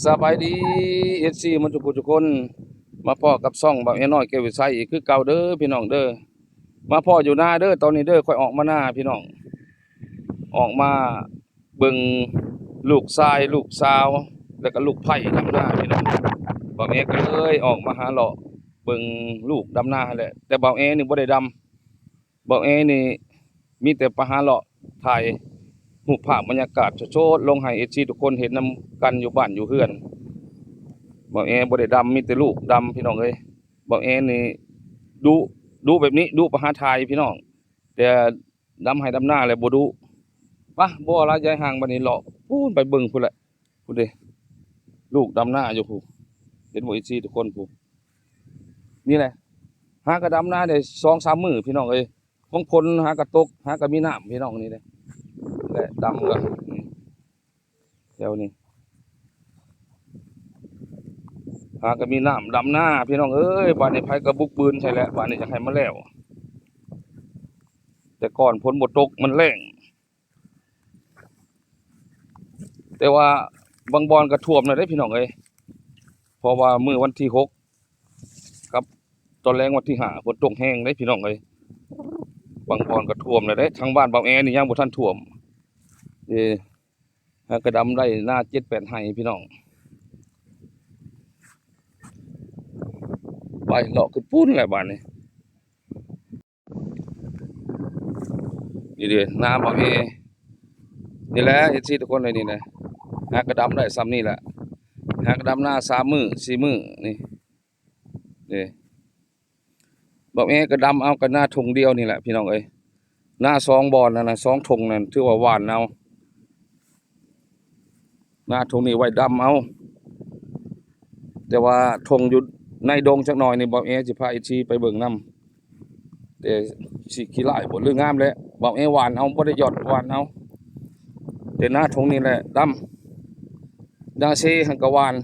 ສະບາຍດີ ເອັຟຊີ ໝົດທຸກຜູ້ທຸກຄົນ ມາພໍ້ກັບຊ່ອງບ່າວແອນ້ອຍແກ້ວວິໄຊອີກຄືເກົ່າເດີພີ່ນ້ອງເດີ. ມາພໍ້ຢູ່ນາເດີ ຕອນນີ້ເດີ ຂ້ອຍອອກມານາພີ່ນ້ອງ ອອກມາເບິ່ງລູກຊາຍ ລູກສາວ ແລ້ວກໍລູກໃພ້ດຳນາພີ່ນ້ອງ. ບ່າວແອກໍເລີຍອອກມາຫາເລາະເບິ່ງລູກດຳນາຫັ້ນແຫຼະ ແຕ່ບ່າວແອນີ້ບໍ່ໄດ້ດຳ. ບ່າວແອນີ້ມີແຕ່ໄປຫາເລາະຖ່າຍຮູບພາບບັນຍາກາດສົດໆລົງໃຫ້ເອັຟຊີທຸກຄົນເຫັນນຳກັນຢູ່ບ້ານຢູ່ເຮືອນ. ບ່າວແອບໍ່ໄດ້ດຳ ມີແຕ່ລູກດຳພີ່ນ້ອງເອີຍ. ບ່າວແອນີ້ດຸ ດຸແບບນີ້ ດຸໄປຫາຖ່າຍພີ່ນ້ອງ ແຕ່ດຳໄຮ່ດຳນາແລ້ວບໍ່ດຸ. ປະ ບໍ່ຫຼາຍຢາຍຫ່າງ ບັດນີ້ເລາະພຸ້ນໄປເບິ່ງພຸ້ນແຫຼະ. ພຸ້ນເດ ລູກດຳນາຢູ່ພຸ້ນ ເຫັນບໍ່ ເອັຟຊີທຸກຄົນ ພຸ້ນ. ນີ້ແຫຼະ ຫາກະດຳນາໄດ້ສອງສາມມື້ພີ່ນ້ອງເອີຍ. ຂອງຝົນຫາກະຕົກ ຫາກະມີນ້ຳພີ່ນ້ອງ. ນີ້ເດ້ ແຫຼະ ດຳກະ ນີ້ ແຖວນີ້ ຫາກະມີນ້ຳດຳນາພີ່ນ້ອງເອີຍ. ບາດນີ້ໃຜກະບຸກບືນໃສ່ແຫຼະ ບາດນີ້ຢາກໃຫ້ມັນແລ້ວ. ແຕ່ກ່ອນຝົນບໍ່ຕົກ ມັນແລ້ງ ແຕ່ວ່າບາງບ່ອນກໍຖ້ວມແລ້ວເດ້ພີ່ນ້ອງເອີຍ. ເພາະວ່າມື້ວັນທີຫົກ ກັບຕອນແລງວັນທີຫ້າ ຝົນຕົກແຮງເດ້ພີ່ນ້ອງເອີຍ. ບາງບ່ອນກໍຖ້ວມແລ້ວເດ້. ທາງບ້ານບ່າວແອນີ້ຍັງບໍ່ທັນຖ້ວມເດ້. ຫາກະດຳໄດ້ນາເຈັດແປດໄຮ່ພີ່ນ້ອງ. ໄປເລາະຂຶ້ນພຸ້ນແຫຼະບາດນີ້. ນີ້ເດ້ ນາບ່າວແອ ນີ້ແຫຼະ ເອັຟຊີທຸກຄົນເອີຍ. ນີ້ແຫຼະ ຫາກະດຳໄດ້ຊ່ຳນີ້ແຫຼະ. ຫາກະດຳນາສາມມື້ສີ່ມື້ນີ້ ເດ້. ບ່າວແອກະດຳເອົາ ກະນາທົ່ງດຽວນີ້ແຫຼະພີ່ນ້ອງເອີຍ. ນາສອງບ່ອນນັ້ນນະ ສອງທົ່ງນັ້ນ ຖືວ່າຫວ່ານເອົາ. ນາທົ່ງນີ້ໄວ້ດຳເອົາ ແຕ່ວ່າທົ່ງຢູ່ໃນດົງຈັກໜ້ອຍນີ້ ບ່າວແອຊິພາເອັຟຊີໄປເບິ່ງນຳ. ແຕ່ຊິຂີ້ລ້າຍບໍ່ ຫຼືງາມແຫຼະ. ບ່າວແອຫວ່ານເອົາ ບໍ່ໄດ້ຢອດ ຫວ່ານເອົາ. ແຕ່ນາທົ່ງນີ້ແຫຼະດຳ. ນາເຊຫັ້ນກະຫວ່ານ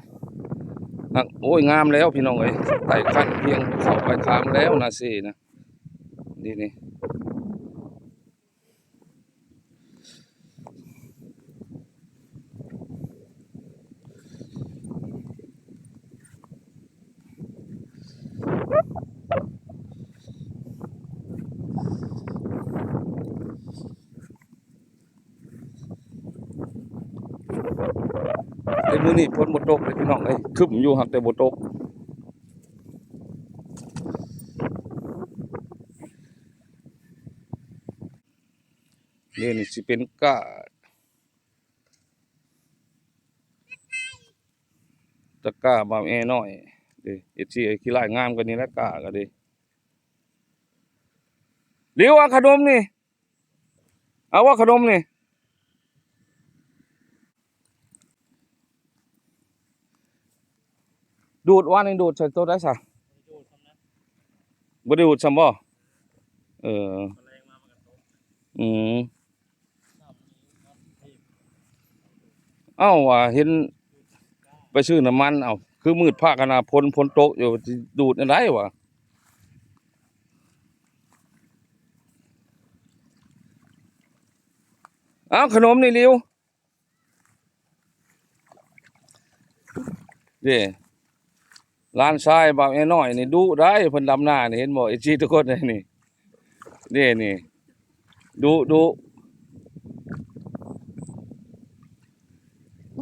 ໂອ້ຍ ງາມແລ້ວພີ່ນ້ອງເອີຍ. ໃຕ້ຄັນພຽງເຂົ້າໄປຄາມແລ້ວ ນາເຊນະ. ນີ້ ນີ້ ແຕ່ມື້ນີ້ຝົນບໍ່ຕົກເດ້ພີ່ນ້ອງເອີຍ. ຄຶ້ມຢູ່ ຫາກແຕ່ບໍ່ຕົກ. ນີ້ ນີ້ຊິເປັນກ້າ ຕະກ້າບ່າວແອນ້ອຍເດ້. ເອັຟຊີ ຂີ້ລ້າຍງາມກວ່ານີ້ແຫຼະ ກ້າກະເດ້. ລິວ ເອົາຂະໜົມນີ້ ເອົາບໍ່ຂະໜົມນີ້? ດູດ ວານນີ້ດູດໃສ່ໂຕໃດຊະ? ບໍ່ໄດ້ດູດຊ້ຳບໍ່? ເອີ ອືມ. ເອົ້າ ວ່າເຫັນໄປຊື້ນ້ຳມັນ ເອົ້າ ຄືມືດພາກຫັ້ນນະ ຝົນ ຝົນຕົກຢູ່ ຊິດູດແນວໃດວະ? ເອົ້າ ຂະໜົມນີ້ ລິວ ເດ້. ຫຼານຊາຍບ່າວແອນ້ອຍນີ້ດຸໄດ໋ ເພິ່ນດຳນານີ້ ເຫັນບໍ່ ເອັຟຊີທຸກຄົນ ນີ້ ເດ້ ນີ້ ດຸ ດຸ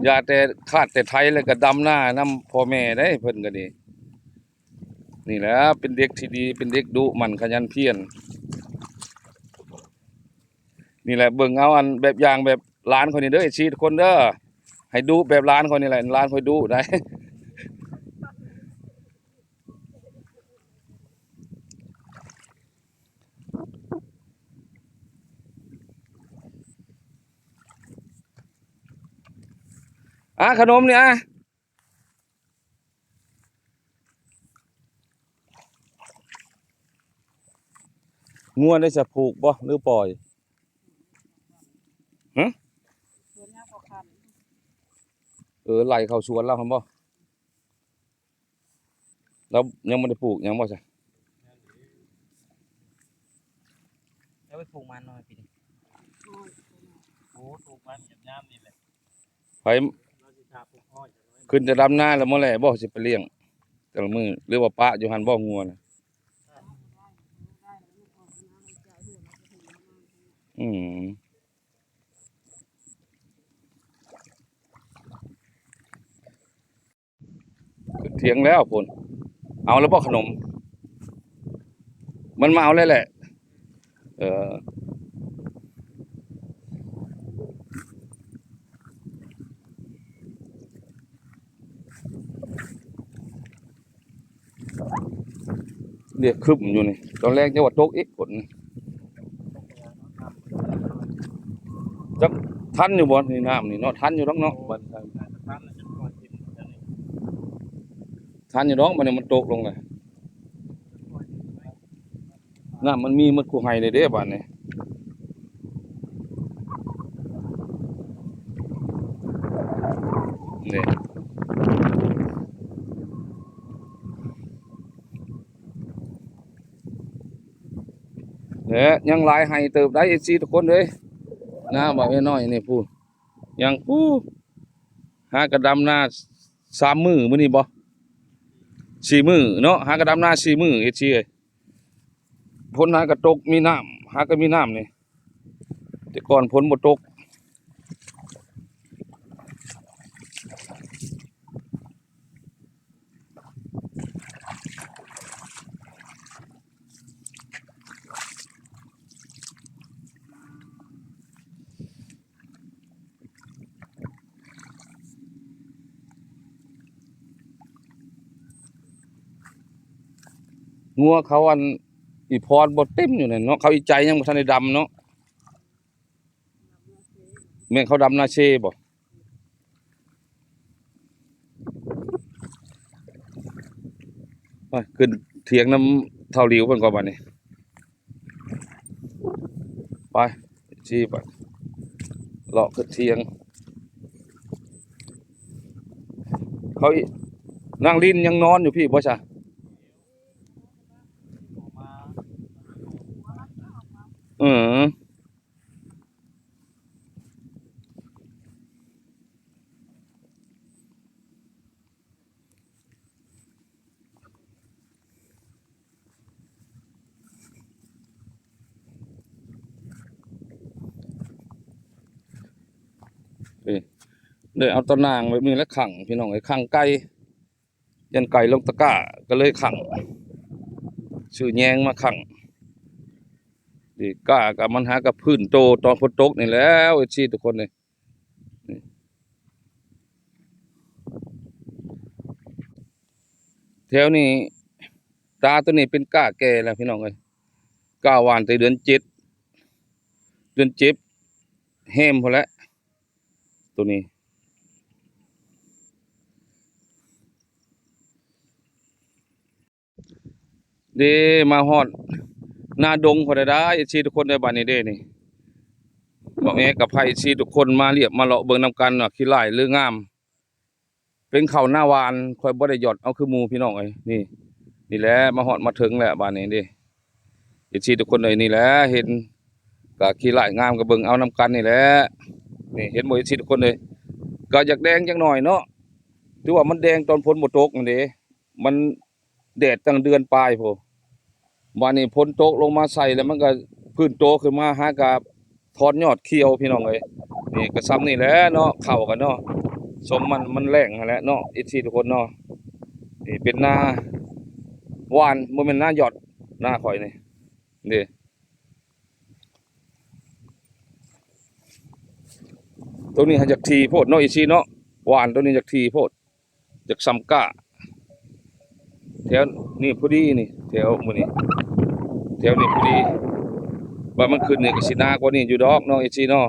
ຢ່າແຕ່ ຂາດແຕ່ໄຖ ແລ້ວກະດຳນານຳພໍ່ແມ່ໄດ໋ ເພິ່ນກະດີ. ນີ້ແຫຼະເປັນເດັກທີ່ດີ ເປັນເດັກດຸໝັ່ນຂະຫຍັນພຽນ. ນີ້ແຫຼະ ເບິ່ງເອົາອັນແບບຢ່າງແບບຫຼານຂ້ອຍນີ້ເດີ ເອັຟຊີທຸກຄົນເດີ ໃຫ້ດຸແບບຫຼານຂ້ອຍນີ້ແຫຼະ ຫຼານຂ້ອຍດຸໄດ໋. ອາ ຂະໜົມນີ້ອາ. ງົວໄດ້ສະຜູກບໍ່ ຫຼືປ່ອຍ? ຫຶ? ເອີ ໄລ່ເຂົ້າສວນລາວຫັ້ນບໍ່? ລາວຍັງບໍ່ໄດ້ປູກຫຍັງບໍ່ຊະ? ແລ້ວໄປປູກມັນໜ້ອຍປີນີ້. ໂອ້ ປູກມັນຍາມນີ້ແຫຼະ. ໃຜ ລາວຊິຖ້າປູກອ້ອຍຈັກໜ້ອຍ ຂຶ້ນແຕ່ດຳນາແລ້ວມາແລ່ບໍ່ ຊິໄປລ້ຽງແຕ່ລະມື້ ຫຼືວ່າປະຢູ່ຫັ້ນບໍ່ ງົວນະ? ອືມ ຂຶ້ນຖຽງແລ້ວພຸ້ນ. ເອົາແລ້ວບໍ່ຂະໜົມ? ມັນມາເອົາແລ້ວແຫຼະ. ເອີ ເດ ຄຶ້ມຢູ່ນີ້ ຕອນແລງຈະວ່າຕົກອີກຝົນ. ຈັກທັນຢູ່ບໍ່ນີ້ ນ້ຳນີ້ເນາະ? ທັນຢູ່ດອກເນາະ ບັດ ທັນຢູ່ດອກ ບັດນີ້ມັນຕົກລົງແລ້ວ. ນ້ຳມັນມີໝົດຄູ່ໄຮ່ເລີຍເດ້ບາດນີ້ ນີ້ ແລະ ຍັງຫຼາຍໄຮ່ເຕີບໄດ໋ ເອັຟຊີ ທຸກຄົນເອີຍ. ນາບ່າວນ້ອຍນີ້ ພູ ຍັງພູ ຫາກະດຳນາສາມມື້ ມື້ນີ້ບໍ່ ສີ່ມື້ເນາະ ຫາກະດຳນາສີ່ມື້ ເອັຟຊີ ເອີຍ. ຝົນຫາກະຕົກ ມີນ້ຳ ຫາກະມີນ້ຳນີ້ ແຕ່ກ່ອນຝົນບໍ່ຕົກ. ງົວເຂົາ ອັນ ອີພອນບໍ່ເຕັມຢູ່ນັ້ນເນາະ ເຂົາອີໃຈຍັງບໍ່ທັນໄດ້ດຳເນາະ. ແມ່ນເຂົາດຳນາເຊບໍ່? ໄປ ຂຶ້ນຖຽງນຳທ້າວຫຼິວເພິ່ນກ່ອນບາດນີ້ ໄປ ຊີ້ໄປ ເລາະຂຶ້ນຖຽງ. ເຂົາ ນາງລິນຍັງນອນຢູ່ພີ້ບໍ່ຊະ? ເອີ. ນີ້ ໄດ້ເອົາຕາໜ່າງແບບນີ້ແຫຼະຂັງ ພີ່ນ້ອງເອີຍ ຂັງໄກ່. ຢ້ານໄກ່ລົງຕະກ້າ ກໍເລີຍຂັງ ຊື້ແຍງມາຂັງ. ນີ້ກ້າກໍມັນຫາກະຟື້ນໂຕຕອນຝົນຕົກນີ້ແຫຼ້ວ ເອັຟຊີ ທຸກຄົນເອີຍ. ນີ້ ແຖວນີ້ ຕາໂຕນີ້ເປັນກ້າແກ່ແລ້ວ ພີ່ນ້ອງເອີຍ ກ້າຫວ່ານແຕ່ເດືອນເຈັດ ເດືອນເຈັດແຮມພຸ້ນແຫຼະ. ໂຕນີ້ ເດ້ ມາຮອດໜ້າດົງພໍໄດ້ ເອັຟຊີ ທຸກຄົນເດີ. ບາດນີ້ເດ້ ນີ້ ບ່າວແອກັບພາ ເອັຟຊີ ທຸກຄົນມາລຽບມາເລາະເບິ່ງນຳກັນວ່າຂີ້ຫຼ້າຍຫຼືງາມ. ເປັນເຂົ້າໜ້າຫວ່ານ ຂ້ອຍບໍ່ໄດ້ຢອດເອົາຄືໝູ່ ພີ່ນ້ອງເອີຍ. ນີ້ ນີ້ແຫຼະ ມາຮອດມາເຖິງແລ້ວ ບາດນີ້ເດ້ ເອັຟຊີ ທຸກຄົນເອີຍ. ນີ້ແຫຼະ ເຫັນກະຂີ້ຫຼ້າຍງາມ ກໍເບິ່ງເອົານຳກັນນີ້ແຫຼະ. ນີ້ ເຫັນບໍ່ ເອັຟຊີ ທຸກຄົນເອີຍ ກໍຢາກແດງຈັກໜ້ອຍເນາະ ຖືວ່າມັນແດງຕອນຝົນບໍ່ຕົກຫັ້ນເດ້ ມັນແດດຕັ້ງເດືອນປາຍພຸ້ນ. ບາດນີ້ຝົນຕົກລົງມາໃສ່ແລ້ວ ມັນກໍຟື້ນໂຕຂຶ້ນມາ ຫາກະ ຖອນຍອດຂຽວ ພີ່ນ້ອງເອີຍ. ນີ້ກໍຊ່ຳນີ້ແຫຼະເນາະ ເຂົ້າກັນເນາະ ສົມມັນ ມັນແລ້ງຫັ້ນແຫຼະເນາະ ເອັຟຊີ ທຸກຄົນເນາະ. ນີ້ເປັນນາຫວ່ານ ບໍ່ແມ່ນນາຢອດ ນາຂ້ອຍນີ້ ເດ້. ໂຕນີ້ຫາກຢາກຖີ່ໂພດເນາະ ເອັຟຊີ ເນາະ ຫວ່ານໂຕນີ້ຢາກຖີ່ໂພດ. ຈັກສ່ຳກ້າ ແຖວນີ້ພໍດີນີ້ ແຖວມື້ນີ້ ແຖວນີ້ພໍດີ. ວ່າມັນຂຶ້ນນີ້ກໍຊິໜາກວ່ານີ້ຢູ່ດອກເນາະ ເອັຟຊີ ເນາະ.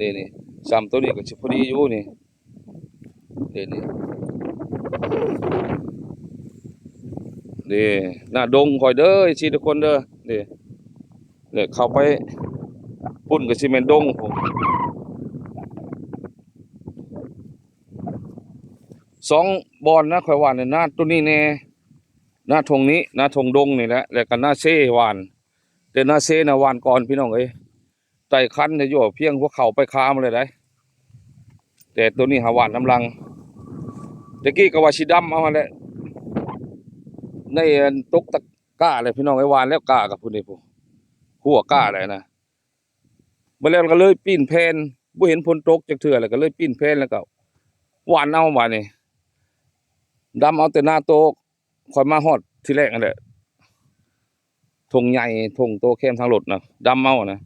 ນີ້ໆ ສ່ຳໂຕນີ້ກໍຊິພໍດີຢູ່ນີ້ ນີ້ໆ ນີ້ ໜ້າດົງຂ້ອຍເດີ ເອັຟຊີ ທຸກຄົນເດີ. ນີ້ ແລ້ວເຂົ້າໄປພຸ້ນກໍຊິແມ່ນດົງພຸ້ນ. ສອງບ່ອນນະ ຂ້ອຍວ່ານີ້ນະ ໂຕນີ້ແດ່ ນາທົ່ງນີ້ ນາທົ່ງດົງນີ້ແຫຼະ ແລ້ວກໍນາເຊຫວ່ານ. ແຕ່ນາເຊນະຫວ່ານກ່ອນ ພີ່ນ້ອງເອີຍ ໄຕ່ຄັນໄດ້ຢູ່ ພຽງຫົວເຂົ່າໄປຂາໝົດແລ້ວໃດ໋. ແຕ່ໂຕນີ້ຫາຫວ່ານນຳຫຼັງ ແຕ່ກີ້ກໍວ່າຊິດຳເອົາຫັ້ນແຫຼະ ໃນອັນຕົກຕະກ້າແຫຼະພີ່ນ້ອງເອີຍ ຫວ່ານແລ້ວກ້າກັບພຸ້ນເດ້ ຫົວກ້າແຫຼະນະ. ບັດແລ້ວກໍເລີຍປີ້ນແຜ່ນ ບໍ່ເຫັນຝົນຕົກຈັກເທື່ອ ແລ້ວກໍເລີຍປີ້ນແຜ່ນ ແລ້ວກໍຫວ່ານເອົາບາດນີ້ ດຳເອົາແຕ່ນາໂຕ ຂ້ອຍມາຮອດທີແລກຫັ້ນແຫຼະ ທົ່ງໃຫຍ່ ທົ່ງໂຕແຄມທາງລົດນະ ດຳເອົານະ.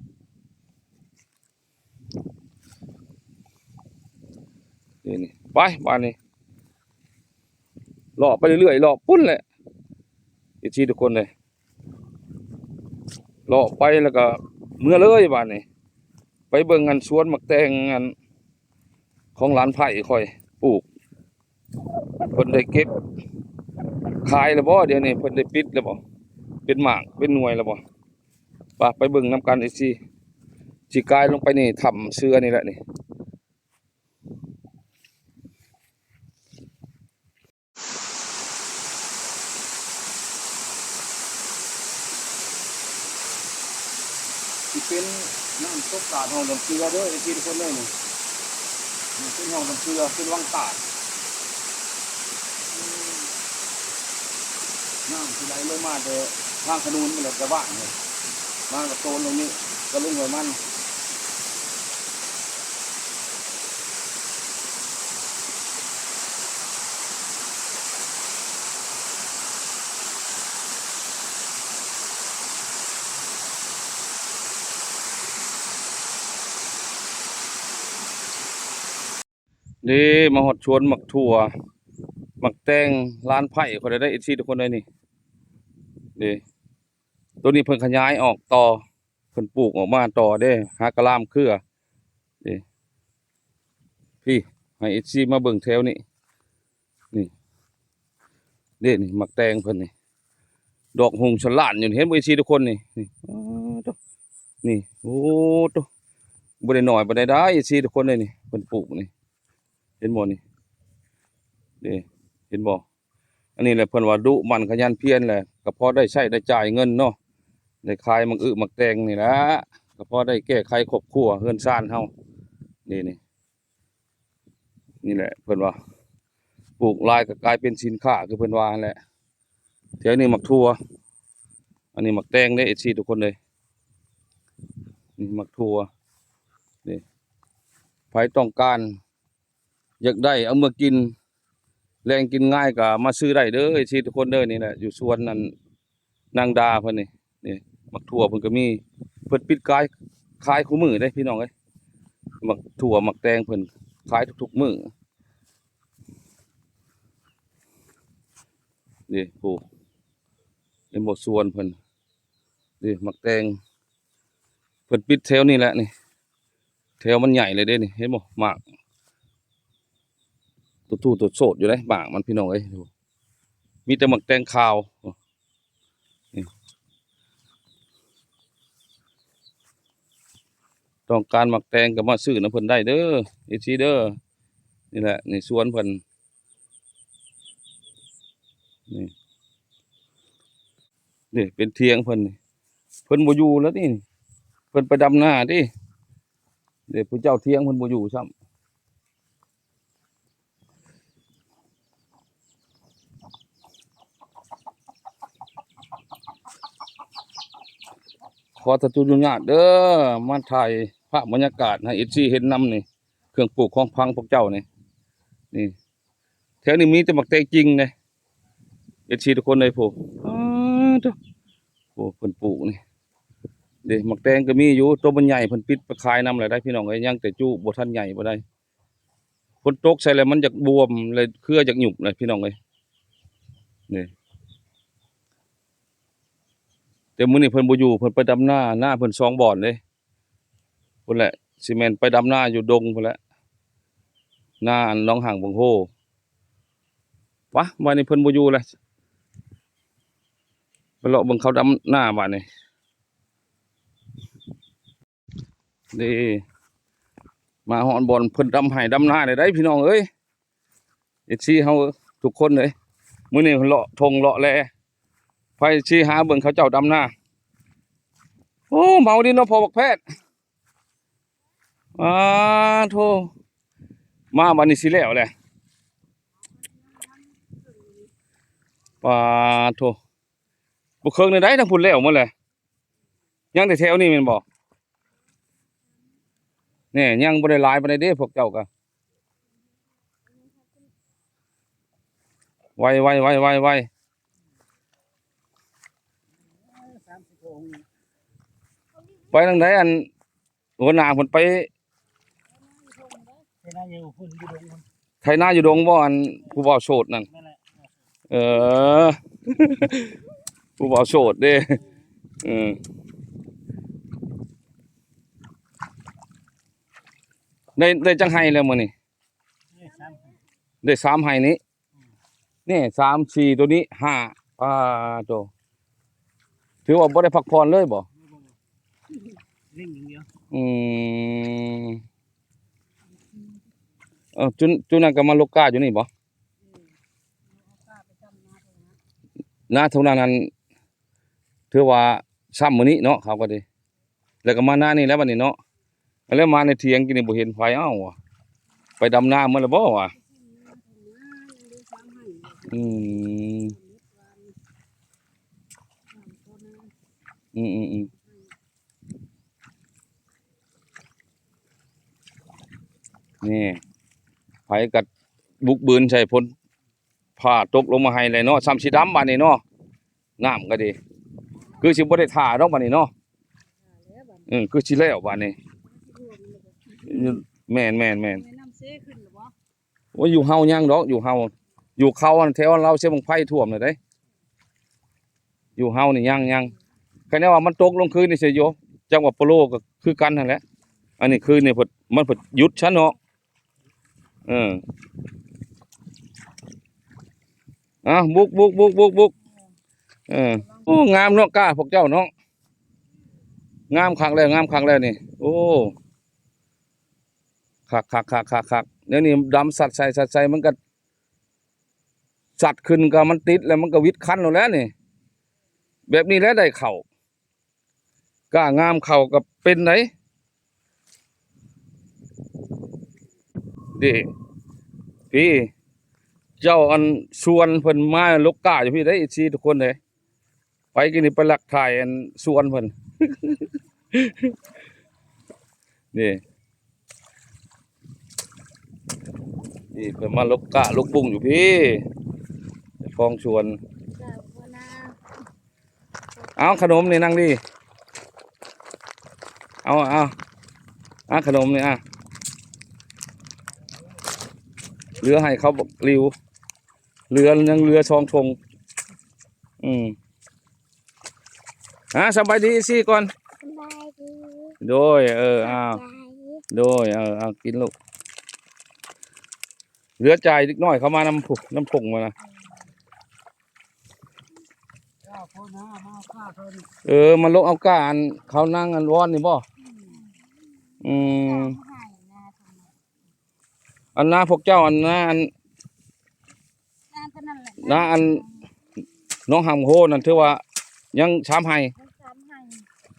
ນີ້ ນີ້ ໄປບາດນີ້ ເລາະໄປເລື້ອຍໆ ເລາະພຸ້ນແຫຼະ ເອັຟຊີທຸກຄົນເອີຍ ເລາະໄປແລ້ວກໍເມືອເລີຍບາດນີ້. ໄປເບິ່ງອັນສວນໝາກແຕງອັນຂອງຫຼານໃພ້ຂ້ອຍປູກ ເພິ່ນໄດ້ເກັບຂາຍແລ້ວບໍ່? ດຽວນີ້ເພິ່ນໄດ້ປິດແລ້ວບໍ່? ເປັນໝາກເປັນໜ່ວຍແລ້ວບໍ່? ໄປ ໄປເບິ່ງນຳກັນ ເອັຟຊີ ຊິກາຍລົງໄປນີ້ຖ້ຳເສືອນີ້ແຫຼະນີ້. ຊິເປັນນ້ຳຕົກຕາດຮ່ອງນ້ຳເຊືອເດີ ເອັຟຊີທຸກຄົນເດີ ນີ້ ນີ້ເປັນຮ່ອງນ້ຳເຊືອ ເປັນວັງຕາດ ນ້ຳຊິໄຫຼລົງມາແຕ່ທາງຂະໜູນ ແລ້ວກະບ້ານນີ້ ມາກະໂຕນລົງນີ້ ກະລົງຫ້ວຍມັນ. ເດ້ ມາຮອດສວນໝາກຖົ່ວ ໝາກແຕງ ຫຼານໃພ້ຂ້ອຍໄດ້ ເອັຟຊີທຸກຄົນເອີຍ ນີ້ ເດ້ ໂຕນີ້ເພິ່ນຂະຫຍາຍອອກຕໍ່ ເພິ່ນປູກອອກມາຕໍ່ເດ້ ຫາກະລາມເຄືອເດ້ ພີ້ ໃຫ້ເອັຟຊີມາເບິ່ງແຖວນີ້ ນີ້ ເດ້ ນີ້ໝາກແຕງເພິ່ນນີ້ ດອກຫຸ່ງສະຫຼານຢູ່ນີ້ ເຫັນບໍ່ ເອັຟຊີທຸກຄົນນີ້ ນີ້ ໂອ້ໂຕ ນີ້ ໂອ້ໂຕ ບໍ່ໄດ້ໜ້ອຍປານໃດເດ້ ເອັຟຊີທຸກຄົນເອີຍ ນີ້ ເພິ່ນປູກນີ້ ເຫັນບໍ່ນີ້ ເດ້ ເຫັນບໍ່? ອັນນີ້ແຫຼະເພິ່ນວ່າດຸໝັ່ນຂະຫຍັນພຽນແຫຼະ ກໍພໍໄດ້ໃຊ້ໄດ້ຈ່າຍເງິນເນາະ ໄດ້ຂາຍໝາກອຶໝາກແຕງນີ້ແຫຼະ ກໍພໍໄດ້ແກ້ໄຂຄອບຄົວເຮືອນຊານເຮົາ ນີ້ ນີ້ ນີ້ແຫຼະເພິ່ນວ່າ ປູກຫຼາຍກໍກາຍເປັນສິນຄ້າ ຄືເພິ່ນວ່າຫັ້ນແຫຼະ. ແຖວນີ້ໝາກຖົ່ວ ອັນນີ້ໝາກແຕງເດ້ ເອັຟຊີທຸກຄົນເອີຍ ນີ້ໝາກຖົ່ວ ນີ້ ໃຜຕ້ອງການ ຢາກໄດ້ເອົາເມືອກິນ ແລງກິນງາຍກໍມາຊື້ໄດ້ເດີ ເອັຟຊີທຸກຄົນເດີ ນີ້ແຫຼະ ຢູ່ສວນນັ້ນ ນາງດາເພິ່ນນີ້ ນີ້ໝາກຖົ່ວເພິ່ນກໍມີ ເພິ່ນປິດຂາຍ ຂາຍຄູ່ມື້ເດ້ພີ່ນ້ອງເອີຍ ໝາກຖົ່ວໝາກແຕງເພິ່ນຂາຍທຸກໆມື້ ນີ້ ໂອ້ ເຫັນບໍ່ສວນເພິ່ນ ນີ້ໝາກແຕງ ເພິ່ນປິດແຖວນີ້ແຫຼະນີ້ ແຖວມັນໃຫຍ່ເລີຍເດ້ນີ້ ເຫັນບໍ່ ໝາກໂຕຕູ້ໂຕໂສດຢູ່ເດ້ ໝາກມັນພີ່ນ້ອງເອີຍ ມີແຕ່ໝາກແຕງຂາວ ນີ້ ຕ້ອງການໝາກແຕງກໍມາຊື້ນຳເພິ່ນໄດ້ເດີ ເອັຟຊີເດີ ນີ້ແຫຼະ ນີ້ສວນເພິ່ນ ນີ້ ນີ້ເປັນຖຽງເພິ່ນນີ້ ເພິ່ນບໍ່ຢູ່ແລ້ວນີ້ ເພິ່ນໄປດຳນາຕິ ເດ້ ຜູ້ເຈົ້າຖຽງເພິ່ນບໍ່ຢູ່ຊ້ຳ. ຂໍອະນຸຍາດເດີ ມາຖ່າຍພາບບັນຍາກາດໃຫ້ເອັຟຊີເຫັນນຳນີ້ ເຄື່ອງປູກຂອງຝັງພວກເຈົ້ານີ້ ນີ້ ແຖວນີ້ມີແຕ່ໝາກແຕງຈິງເດ້ ເອັຟຊີທຸກຄົນເອີຍ ໂອ້ ອ້າໂທ້ ໂອ້ ເພິ່ນປູກນີ້ ເດ້ ໝາກແຕງກໍມີຢູ່ ໂຕມັນໃຫຍ່ເພິ່ນປິດໄປຂາຍນຳແລ້ວໄດ໋ພີ່ນ້ອງເອີຍ ຍັງແຕ່ຈຸບໍ່ທັນໃຫຍ່ບໍ່ໄດ້ ຝົນຕົກໃສ່ແລ້ວມັນຢາກບວມ ແລ້ວເຄືອຢາກຫຍຸບແຫຼະພີ່ນ້ອງເອີຍ ນີ້ ແຕ່ມື້ນີ້ເພິ່ນບໍ່ຢູ່ ເພິ່ນໄປດຳນາ ນາເພິ່ນສອງບ່ອນເດ້ ພຸ້ນແຫຼະ ຊິແມ່ນໄປດຳນາຢູ່ດົງພຸ້ນແຫຼະ ນາອັນໜອງຫາງບັງໂຮ ປະ ບາດນີ້ເພິ່ນບໍ່ຢູ່ແລ້ວ ໄປເລາະເບິ່ງເຂົາດຳນາບາດນີ້ ນີ້ ມາຮອດບ່ອນເພິ່ນດຳໄຮ່ດຳນາແລ້ວໄດ໋ພີ່ນ້ອງເອີຍ ເອັຟຊີເຮົາທຸກຄົນເອີຍ ມື້ນີ້ເລາະທົ່ງເລາະແລ ໄປຊິຫາເບິ່ງເຂົາເຈົ້າດຳນາ ໂອ້ ເມົາດີເນາະພໍ່ບັກແພດ ອ້າໂທ້ ມາບາດນີ້ຊິແລ້ວແຫຼະ ປາໂທ້ ບໍ່ເຄິ່ງນີ້ໄດ໋ ທາງພຸ້ນແລ້ວໝົດແຫຼະ ຍັງແຕ່ແຖວນີ້ແມ່ນບໍ່? ແນ່ ຍັງບໍ່ໄດ້ຫຼາຍປານໃດເດ້ ພວກເຈົ້າກະ ໄວໆໆໆໆ ໄປທາງໃດ ອັນ ຫົວໜ້າເພິ່ນໄປ ໄຖນາຢູ່ພຸ້ນ ຢູ່ດົງພຸ້ນ ໄຖນາຢູ່ດົງບໍ່ ອັນຜູ້ບ່າວໂສດນັ້ນ? ແມ່ນແຫຼະ ເອີ ຜູ້ບ່າວໂສດເດ້ ເອີ ໄດ້ ໄດ້ຈັກໄຮ່ແລ້ວມື້ນີ້? ໄດ້ສາມໄຮ່ ໄດ້ສາມໄຮ່ນີ້ ນີ້ ສາມ ສີ່ ໂຕນີ້ ຫ້າ ປາໂທ້ ຖືວ່າບໍ່ໄດ້ພັກຜ່ອນເລີຍບໍ່? ເລັ່ງຢ່າງດຽວ ອືມ ເອີ ຈຸ ຈຸນັ້ນກໍມາລົກກ້າຢູ່ນີ້ບໍ່? ນາທົ່ງນັ້ນນັ້ນ ຖືວ່າຊ້ຳມື້ນີ້ເນາະ ເຂົາກໍດີ ແລ້ວກໍມານານີ້ແລ້ວບັດນີ້ເນາະ ແລ້ວມາໃນຖຽງກີ້ນີ້ບໍ່ເຫັນໃຜ ເອົ້າ ໄປດຳນາໝົດແລ້ວບໍ່ວະ? ອືມ ອືມໆໆ ນີ້ ໃຜກໍບຸກບືນໃສ່ ຝົນຟ້າຕົກລົງມາໃຫ້ແຫຼະເນາະ ຊ່ຳຊິດຳບາດນີ້ເນາະ ນ້ຳກໍດີ ຄືຊິບໍ່ໄດ້ຖ້າດອກບາດນີ້ເນາະ ເອີ ຄືຊິແລ້ວບາດນີ້ ແມ່ນໆໆ ໂອ້ຍ ຢູ່ເຮົາຍັງດອກ ຢູ່ເຮົາ ຢູ່ເຂົາຫັ້ນ ແຖວລາວເຊບັ້ງໄຟຖ້ວມແລ້ວເດ້ ຢູ່ເຮົານີ້ຍັງ ຍັງ ຄັນແນວວ່າມັນຕົກລົງຄືນນີ້ຊິຢູ່ ຈັງຫວັດປະໂລກໍຄືກັນຫັ້ນແຫຼະ ອັນນີ້ຄືນນີ້ເພິ່ນ ມັນເພິ່ນຢຸດຊະເນາະ ເອີ ອ່າ ບຸກໆໆໆ ເອີ ໂອ້ ງາມເນາະ ກ້າພວກເຈົ້າເນາະ ງາມຄັກແລ້ວ ງາມຄັກແລ້ວນີ້ ໂອ້ ຄັກໆໆໆ ແນວນີ້ດຳສັດໃສ່ ສັດໃສ່ ມັນກໍສັດຂຶ້ນ ກໍມັນຕິດແລ້ວ ມັນກໍຫວິດຄັນໂລດແຫຼະນີ້ ແບບນີ້ແຫຼະໄດ້ເຂົ້າ ກ້າງາມເຂົ້າກໍເປັນໄດ໋ ເດ້ ພີ່ ເຈົ້າ ອັນ ຊວນເພິ່ນມາລົກກ້າຢູ່ພີ້ເດ້ ເອັຟຊີ ທຸກຄົນເດ້ ໄປກີ້ນີ້ໄປລັກຖ່າຍ ອັນ ຊວນເພິ່ນ ນີ້ ນີ້ເພິ່ນມາລົກກ້າລົກບຸ້ງຢູ່ພີ້ ເຈົ້າຂອງສວນ ເອົາຂະໜົມນີ້ນັ່ງດີ ເອົາ ເອົາ ເອົາຂະໜົມນີ້ ອ່າ ເຫຼືອໃຫ້ເຂົາບັກລິວ ເຫຼືອ ຍັງເຫຼືອສອງຖົງ ອືມ ອ່າ ສະບາຍດີ ເອັຟຊີ ກ່ອນ ສະບາຍດີ ໂດຍ ເອີ ອ້າວ ຂອບໃຈ ໂດຍ ເອີ ເອົາ ກິນລູກ ເຫຼືອຈ່າຍເດັກນ້ອຍເຂົາມານຳ ນຳຖົງມານະ ເອີ ມາລົກເອົາກ້າ ອັນ ເຂົານາງ ອັນ ວອນນີ້ບໍ່? ອືມ ອັນນາພວກເຈົ້າ ອັນນາ ອັນ ນາອັນໜອງຫຳໂຮນັ້ນ ຖືວ່າຍັງສາມໄຮ່ ຍັງສາມໄຮ່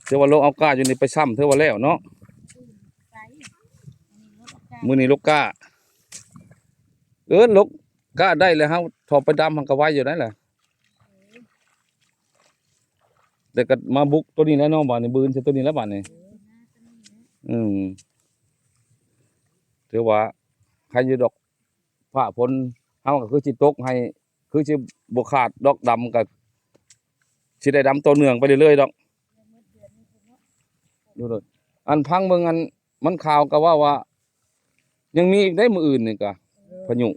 ຖືວ່າລົກເອົາກ້າຢູ່ນີ້ໄປຊ້ຳ ຖືວ່າແລ້ວເນາະ ອືມ ໄປ ມື້ນີ້ລົກກ້າ ເອີ ລົກກ້າໄດ້ແລ້ວ ເຮົາຖ້າໄປດຳ ເຮົາກໍໄວຢູ່ໄດ໋ລະ ແຕ່ກໍມາບຸກໂຕນີ້ແຫຼະເນາະ ບາດນີ້ບືນໃສ່ໂຕນີ້ແຫຼະບາດນີ້ ອືມ ຖືວ່າໃຄຢູ່ດອກ ຟ້າຝົນເຮົາກໍຄືຊິຕົກໃຫ້ ຄືຊິບໍ່ຂາດດອກ ດຳກໍຊິໄດ້ດຳຕໍ່ເນື່ອງໄປເລື້ອຍໆດອກ ອັນຟັງເບິ່ງ ອັນ ມັນຂ່າວກໍເວົ້າວ່າ ຍັງມີອີກໄດ໋ ມື້ອື່ນນີ້ກະ ເອີ ພາຍຸ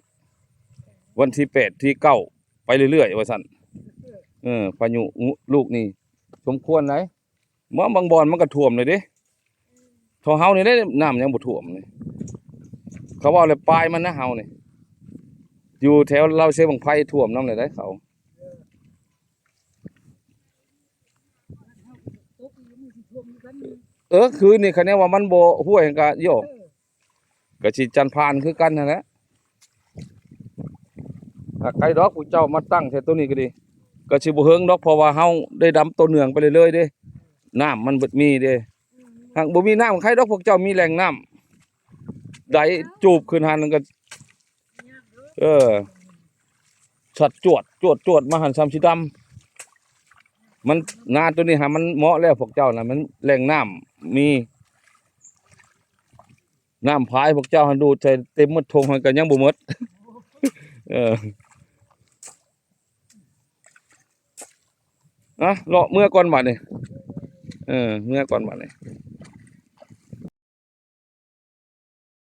ວັນທີແປດ ທີເກົ້າ ໄປເລື້ອຍໆ ວ່າຊັ້ນ ເອີ ພາຍຸລູກນີ້ສົມຄວນໄດ໋ ເມືອງບາງບ່ອນມັນກໍຖ້ວມເລີຍເດ້ ເທົ່າເຮົານີ້ເດ້ ນ້ຳຍັງບໍ່ຖ້ວມນີ້ ເຂົາເວົ້າແລ້ວປາຍມັນນະ ເຮົານີ້ ຢູ່ແຖວລາວເຊບັ້ງໄຟຖ້ວມນຳເລີຍໄດ໋ເຂົາ ເອີ ຄືນນີ້ ຄັນແນວວ່າມັນບໍ່ຫ້ວຍ ກະໂຍ ກະຊິຈັນຜ່ານຄືກັນຫັ້ນແຫຼະ ຫາກໄກດອກ ຜູ້ເຈົ້າມາຕັ້ງແຖວໂຕນີ້ກໍດີ ກໍຊິບໍ່ເຫິງດອກ ເພາະວ່າເຮົາໄດ້ດຳຕໍ່ເນື່ອງໄປເລື້ອຍໆເດ້ ນ້ຳມັນເບິດມີເດ້ ຫາກບໍ່ມີນ້ຳໃຄດອກ ພວກເຈົ້າມີແຫຼ່ງນ້ຳ ໄດຈູບຂຶ້ນຫັ້ນກໍ ເອີ ຊັດຈວດ ຈວດ ຈວດມາຫັ້ນ ສ່ຳຊິດຳ. ມັນ ນາໂຕນີ້ຫາມັນເໝາະແລ້ວ ພວກເຈົ້ານະ ມັນແຫຼ່ງນ້ຳມີ ນ້ຳພາຍ ພວກເຈົ້າຫັ້ນດູດໃສ່ເຕັມໝົດຖົງຫັ້ນກໍຍັງບໍ່ໝົດ. ເອີ ອະ ເລາະເມືອກ່ອນບາດນີ້ ເອີ ເມືອກ່ອນບາດນີ້.